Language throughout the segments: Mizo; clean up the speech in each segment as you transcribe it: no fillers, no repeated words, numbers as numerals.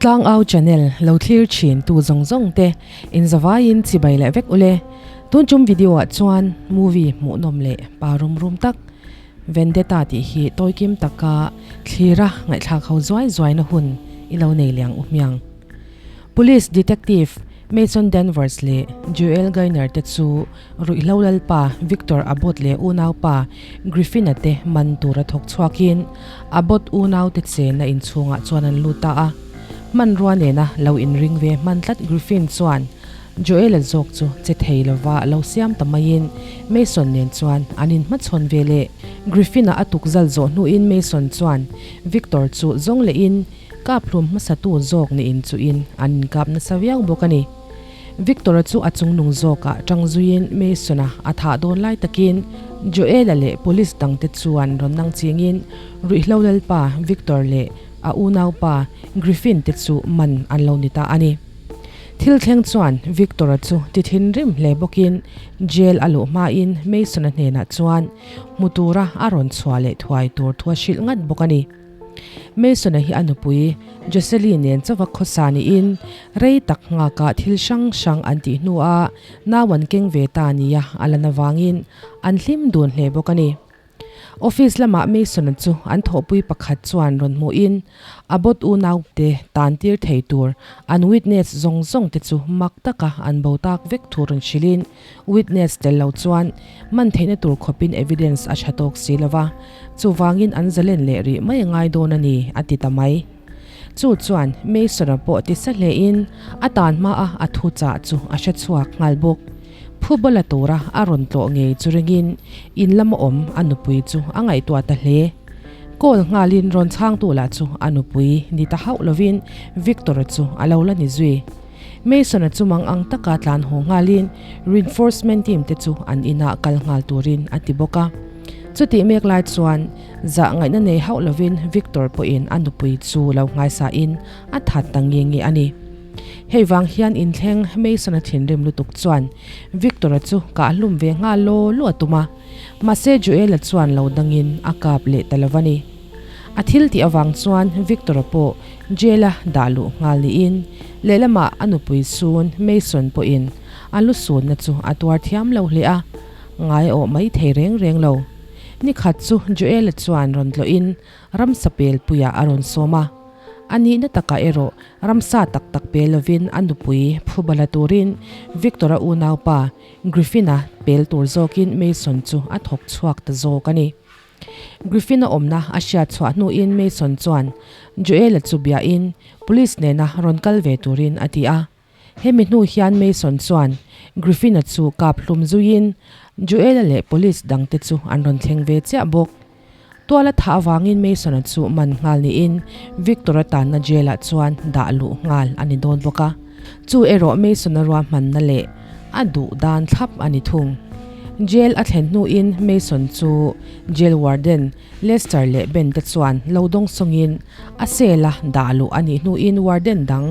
Tlangau channel lo thlir thin tu zawng zawng te in zavaiin chibai leh vek ule. Tun tum video ah chuan movie hmuhnawm leh pa rum rum tak Vendetta tih hi tawikim taka thlira ngaihthlak ho zuai zuaina hun i lo nei liang u hmiang. Police Detective Mason Danvers leh Joel Gainer te chu ruihhlo lalpa Victor Abbott leh unaupa Griffin-a te man tura thawk chhuakin Abbott unaute chenna inchhungah chuan an lut ta a. Hmanrua nena lo inring ve hman tlat Griffin chuan Joel-a zawk chu che thei lova lo siam ta maiin Mason nen chuan an inhmachhawn ve leh. Griffin-a a tukzal zawh hnuin Mason chuan Victor chu zawng lehin Kap hlum hmasatu zawk niin chuin an inkap nasa viau bawk a ni. Victor-a chu a chungnung zawkah tang zuiin Mason-a a thah dawn lai takin Joel-a leh police dangte chuan rawn nang chingin ruihhlo lalpa Victor leh a unaupa Griffin te chu man an lo ni ta a ni. Thil thleng chuan Victor-a chu ti thinrim hle bawkin jail a luh hmain Mason-a hnenah chuan hmu tura a rawn chhuah leh thuai tur thu a hrilh ngat bawk a ni. Mason-a hi a nupui Jocelyn nen chauva khawsa niin rei tak nghakah thil hrang hrang an tih hnuah nau an keng ve ta nia a lan avangin an hlim dun hle bawk a ni. Office lamah Mason-a chu an thawhpui pakhat chuan rawn hmuhin Abbott unaute tan tir thei tur an witness zawng zawng te chu mak taka an bo tak vek thu rawn hrilhin Witness tel lo chuan man theihna tur khawpin evidence a tha tawk si lo va, chuvangin an zalen leh rih mai a ngai dawn a ni, a ti ta mai. Chu chuan Mason-a pawh ti sa hlein a tan hmaa a thu chah chu a hre chhuak nghal bawk. Phubala tura a rawn tlawh ngei chu ringin in lama awm a nupui chu a ngaihtuah ta hle. Call nghalin rawn chhangtu lah chu a nupui ni ta hauh lovin Victor-a chu a lo la ni zui. Mason-a chu mang ang taka tlan haw nghalin reinforcement team te chu an inah kal nghal turin a ti bawk a. Chutih mek lai chuan zah ngaihna nei hauh lovin Victor pawhin a nupui chu lo nghaisain a that ta nge nge a ni. Hei vang hian inthleng Mason-a thinrim lutuk chuan Victor-a chu kah hlum ve nghal law law a tum a, mahse Joel-a chuan lo dangin a kap leh ta lo a ni. A thil tih avang chuan Victor-a pawh jail-a dah luh nghal niin lehlamah a nupui sun Mason pawhin a lu sunna chu a tuar thiam lo hle a, ngai a awh mai thei reng reng lo. Ni khat chu Joel-a chuan rawn tlawhin ramsa pelpuiah a rawn sawm a. A nihna takah erawh ramsa tak tak pel lovin a nupui phuba la turin Victor-a unaupa Griffin-a pel tur zawkin Mason chu a thawk chhuak ta zawk a ni. Griffin-a awmna a hriat chhuah hnuin Mason chuan Joel-a chu biahin police nena rawn kal ve turin a ti a. Hemi hnu hian Mason chuan Griffin-a chu kap hlum zuiin Joel-a leh police dangte chu an rawn thleng ve chiah bawk. Tuala thah avangin Mason-a chu man nghal niin Victor-a tanna jail-ah chuan dah luh nghal a ni dawn bawk a. Chu erawh Mason-a ruahmanna leh a duh dan thlap a ni thung. Jail a thlen hnuin Mason chu jail warden Lester leh Ben te chuan lo dawng sawngin a cell a dah luh a nih hnuin warden dang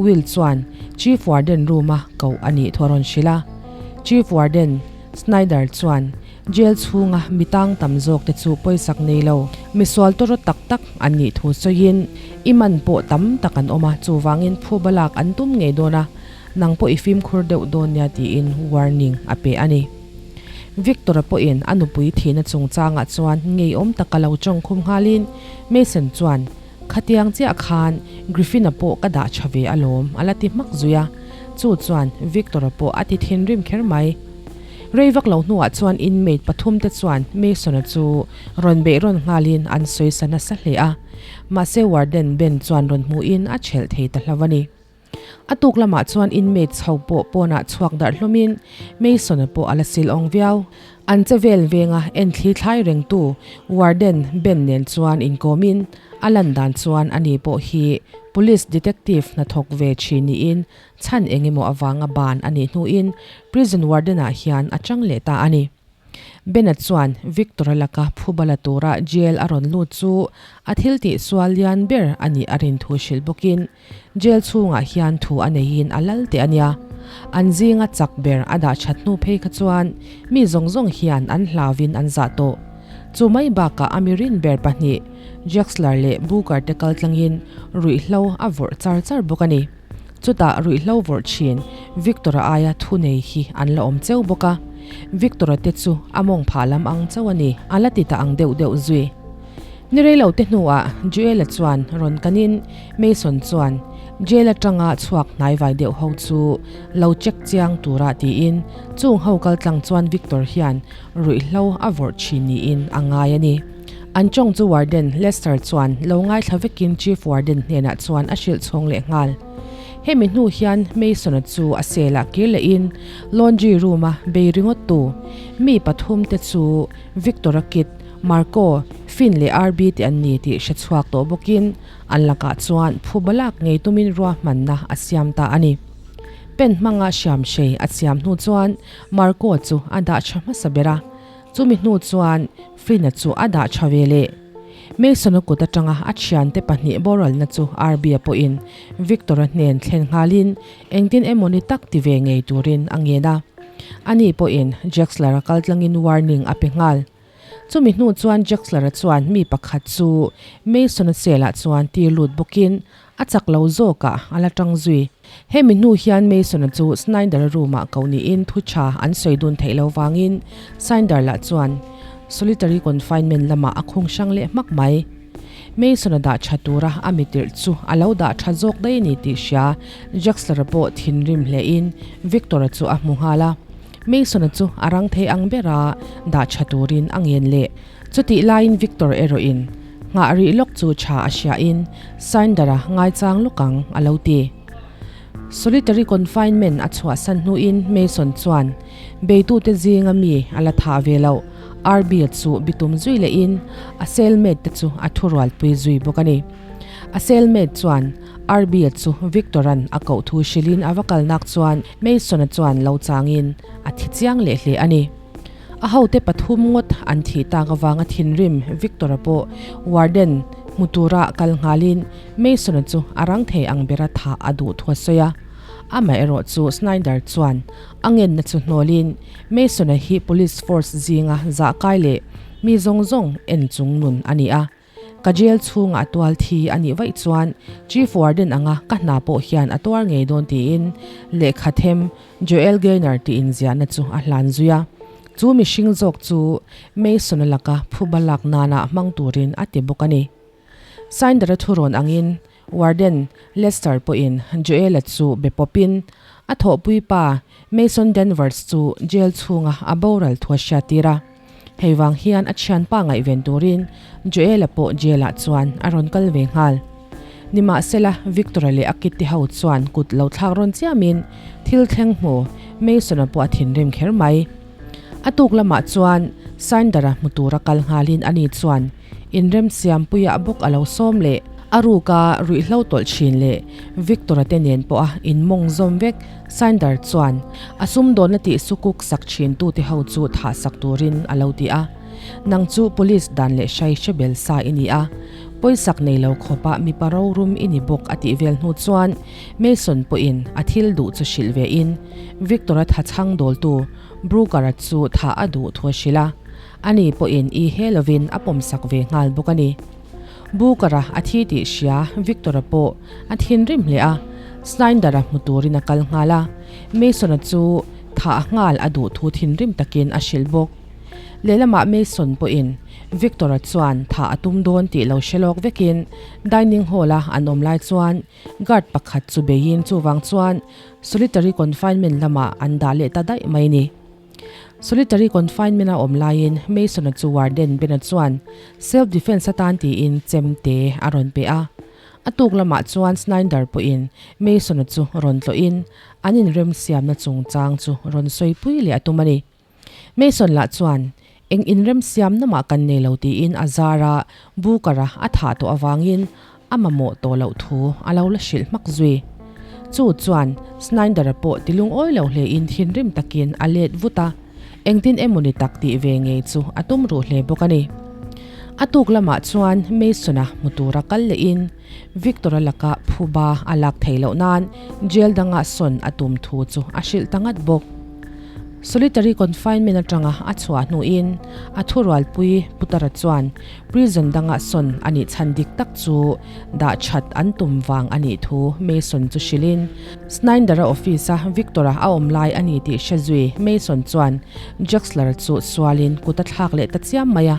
Will chuan Chief Warden room a koh a nih thu a rawn hrilh a. Chief Warden Snyder chuan Jail chhunga mi tang tam zawk te chu pawisak nei lo, misual tawrawt tak tak an nih thu sawiin i man pawh tam tak an awm a, chuvangin phuba lak an tum ngei dawn a, nang pawh i fimkhur deuh dawn nia tiin warning a pe a ni. Victor-a pawhin a nupui thihna chungchangah chuan ngeiawm taka lo tawngkhum nghalin Mason chuan, Khatiang chiah khan Griffin-a pawh ka dah tha ve alawm a la ti hmak zui a, chu chuan Victor-a pawh a ti thinrim kher mai. Rei vak lo hnuah chuan inmate pathumte chuan Mason-a chu rawn beih rawn nghalin an sawisa nasa hle a, mahse warden Ben chuan rawn hmuhin a chelh thei ta hlo a ni. A tuk lamah chuan inmate chho pawh pawnah chhuak darh hlawmin Mason-a pawh a la sil awng viau. An che vel venga enthli thlai rengtu warden Ben nen chuan inkawmin a lan dan chuan ani pawh hi police detective hnathawk ve thin niin chhan eng emaw avanga ban a nih hnuin prison warden-ah hian a chang leh ta a ni. Bena chuan Victor-a laka phuba la tura jail a rawn lut chu a thil tih sual lian ber a nih a rin thu hrilh bawkin jail chhungah hian thu a neihin a lal teh a nia. An zinga chak ber a dah that hnu phei kha chuan mi zawng zawng hian an hlauvin an zah tawh. Chu mai bakah a mirin ber pahnih Jaxler leh Booker te kal tlangin ruihhlo a vawrh char char bawk a ni. Chutah ruihhlo vawrh thin Victor-a aia thu nei hi an la awm cheu bawk a, Victor-a te chu a mawng phah lam ang chauh a ni, a la ti ta ang deuh deuh zui. Ni reilo te hnuah Joel-a chuan rawn kanin Mason chuan jail atanga chhuak hnaivai deuh ho chu lo check chiang tura tiin chung ho kaltlang chuan Victor hian ruihhlo a vawrh thin niin a ngai a ni. An tawng chu Warden Lester chuan lo ngaithla vekin Chief Warden hnenah chuan a hrilh chhawng leh nghal. Hemi hnu hian Mason-a chu a cell-ah kir lehin laundry room-a bei ringawt tu mi pathum te chu Victor-a kit, Marco, Finn leh Arby te an ni tih hre chhuak tawh bawkin an lakah chuan phuba lak ngei tumin ruahmanna a siam ta a ni. Pen hmanga hriamhrei a siam hnu chuan Marco chu a dah tha hmasa ber a, chumi hnu chuan Finn-a chu a dah tha ve leh. Mason-a kut atanga a thiante pahnih boralna chu Arby-a pawhin Victor-a hnen thlen nghalin engtin emawni tak ti ve ngei turin a ngen a. Ani pawhin Jaxler-a kaltlangin warning a pe nghal. Chumi hnu chuan Jaxler-a chuan mi pakhat chu Mason-a cell-ah chuan tir lut bawkin a chak lo zawkah a la tang zui. Hemi hnu hian Mason-a chu Snyder-a room-ah koh niin thu tha an sawi dun theih lo vangin Snyder lah chuan solitary confinement lamah a khung hrang leh hmak mai. Mason-a dah tha tura a mitirh chu a lo dah tha zawk daih a ni tih hria Jaxler-a pawh thinrim hlein Victor-a chu a hmu nghal a. Mason-a chu a rang thei ang bera dah tha turin a ngen leh. Chutih laiin Victor erawhin nghah rih lawk chu tha a hriain Snyder-a ngaichang lawk ang a lo ti. Solitary confinement a chhuahsan hnuin Mason chuan beitute zinga mi a la thah ve loh Arby-a chu bitum zui lehin a cellmate te chu a thurualpui zui bawk a ni. A cellmate chuan Arby-a chu Victor-a'n a koh thu hrilhin a va kalnak chuan Mason-a chuan lo changin a thi chiang leh hle a ni. A hote pathum ngawt an thih tak avanga thinrim Victor-a pawh warden hmu tura kal nghalin Mason-a chu a rang thei ang bera thah a duh thu a sawi a. Amaherawh chu Snyder chuan a ngenna chu hnawlin Mason-a hi police force zinga zahkai leh mi zawng zawng en chung nun a ni a. Ka jail chhungah a tual thi a nih vaih chuan Chief Warden anga ka hna pawh hian a tuar ngei dawn tiin lehkha them Joel Gaynor tih inziahna chu a hlan zui a. Chu mihring zawk chu Mason-a laka phuba lak nana hmang turin a ti bawk a ni. Snyder-a thurawn angin Warden Lester pawhin Joel-a chu be pawpin a thawhpui pa Mason Danvers chu jail chhunga a boral thu a hriattir a. Hei vang hian a thianpa ngaihven turin Joel-a pawh jail-ah chuan a rawn kal ve nghal. Nimahsela, Victor-a leh a kit te ho chuan kut lo thlak rawn chiamin thil thleng hmu Mason-a pawh a thinrim kher mai. A tuk lamah chuan Snyder-a hmu tura kal nghalin ani chuan inremsiampuiah bawk a lo sawm leh. A ruka ruihhlo tawlh thin leh Victor-a te nen pawha inmawng zawm vek Snyder chuan a sumdawnna tih sukuk sak thin tute ho chu thah sak turin a lo ti a. Nang chu police dan leh hrai hre bel sa i ni a, pawisak nei lo khawpa mipa rorum i ni bawk a tih vel hnu chuan Mason pawhin a thil duh chu hrilh ve in Victor-a tha chhang dawltu Brooker-a chu thah a duh thu a hrilh a. Ani pawhin i he lovin a pawmsak ve nghal bawk a ni. Booker-a a thi tih hria Victor-a pawh a thinrim hle a, Snyder-a hmu turin a kal nghal a, Mason-a chu thah nghal a duh thu thinrim takin a hrilh bawk. Lehlamah Mason pawhin Victor-a chuan thah a tum dawn tih lo hre lawk vekin dining hall-a an awm lai chuan guard pakhat chu beiin chuvang chuan solitary confinement lamah an dah leh ta daih mai ni. Solitary confinement a awm laiin Mason-a chu warden Ben-a chuan self defense atan tiin chem te a rawn pe a. A tuk lamah chuan Snyder pawhin Mason-a chu rawn tlawhin an inremsiamna chungchang chu rawn sawipui leh a tum a ni. Mason lah chuan eng inremsiamna mah kan nei lo tiin a zar a, Booker-a a thah tawh avangin A mamawh tawh loh thu a lo la hrilh hmak zui. Chu chuan Snyder-a pawh ti lungawi lo hlein thinrim takin a let vut a, engtin emawni tak tih ve ngei chu a tum ruh hle bawk a ni. A tuk lamah chuan Mason-a hmu tura kal lehin Victor-a laka phuba a lak theih loh nan jail dangah sawn a tum thu chu a hrilh ta ngat bawk. Solitary confinement atanga a chhuah hnuin a thurualpui Putara chuan prison danga sawn a nih chhan dik tak chu dah that an tum vang a nih thu Mason chu hrilhin Snyder-a office-a Victor-a a awm lai a ni tih hre zui Mason chuan Drexler-a chu sualin kut a thlak leh ta chiam mai a.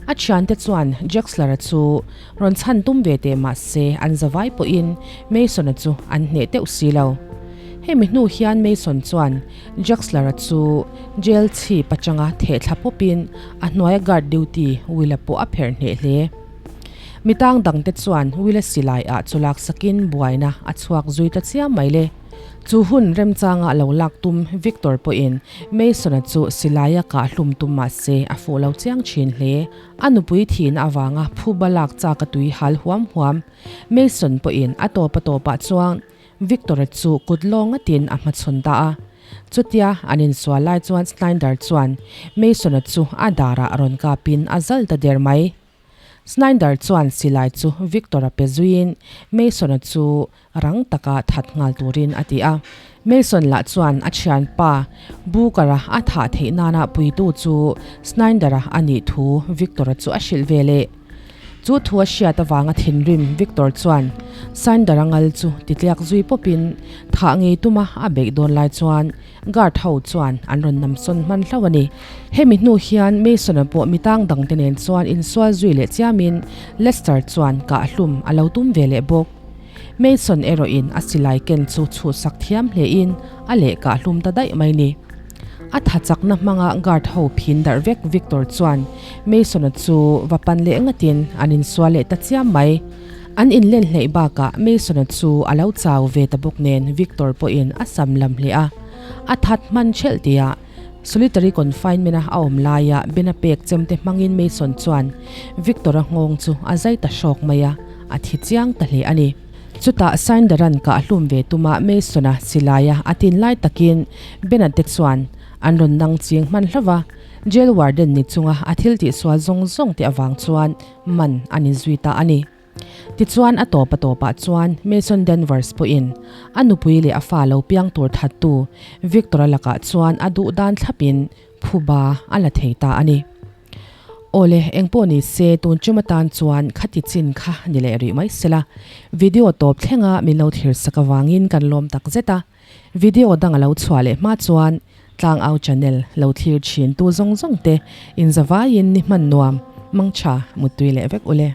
A thiante chuan Drexler-a chu rawn chhan tum ve teh mah se an zavai pawhin Mason-a chu an hneh teuh si lo. Hemi hnu hian Mason chuan Drexler-a chu jail chhip atanga theh thla pawpin a hnuaia guard duty Will-a pawh a pherh hneh hle. Mi tang dangte chuan Will-a silai ah chu laksakin buaina a chhuak zui ta chiam mai le. Chu hun remchanga lo lak tum Victor pawhin Mason-a chu silaia kah hlum tum mah se a fuh lo chiang thin hle. A nupui thihna avanga phuba lak chak a tui hal huam huam. Mason pawhin a tawp a tawpah chuan Victor-a chu kut lawng ngatin a hmachhawn ta a. Chutia an insual lai chuan Snyder chuan Mason-a chu a darah rawn kapin a zal ta der mai. Snyder chuan silai chu Victor-a pe zuiin Mason-a chu rang taka that nghal turin a ti a. Mason lah chuan a thianpa Booker-a a thah theih nana puitu chu Snyder-a a nih thu Victor-a chu a hrilh ve leh. Chu thu a hriat avanga thinrim Victor chuan Snyder-a ngal chu titliak zui pawpin thah ngei tuma a beih dawn lai chuan Guard ho chuan an rawn namsawn hman hlauh a ni. Hemi hnu hian Mason-a pawh mi tang dangte nen chuan insual zui leh chiamin Lester chuan kah hlum a lo tum ve leh bawk. Mason erawhin a silai ken chu chhuhsak thiam hlein a leh kah hlum ta daih mai ni. A tha chakna hmanga guard ho phin darh vek Victor chuan Mason-a chu va pan leh ngatin an insual leh ta chiam mai. An inlen hleih bakah Mason-a chu a lo chau ve ta bawk nen Victor pawhin a sam lam hle a. A that hman thelh tihah solitary confinement-a a awm laia Ben-a pek chemte hmangin Mason chuan Victor-a nghawng chu a zai ta hrawk mai a, a thi chiang ta hle a ni. Chutah Snyder-a'n kah hlum ve tuma Mason-a silaia a tin lai takin Ben-a te chuan an rawn nang ching hman hlauh a, jail warden ni chunga a thil tihsual zawng zawng te avang chuan man a ni zui ta a ni. Tichuan a tawp a tawpah chuan Mason Danvers pawhin a nupui leh a fa lo piang tur thattu Victor-a lakah chuan a duh dan thlapin phuba a la thei ta a ni. Awle, engpawh ni se tun tum atan chuan khati chin kha ni leh rih mai sela, video tawp thlenga min lo thlir sak avangin kan lawm tak zet a. Video dang a lo chhuah leh hma chuan Tlangau channel lo thlir thin tu zawng zawng te inzavaiin ni hman nuam, mangtha, muttui leh vek ule.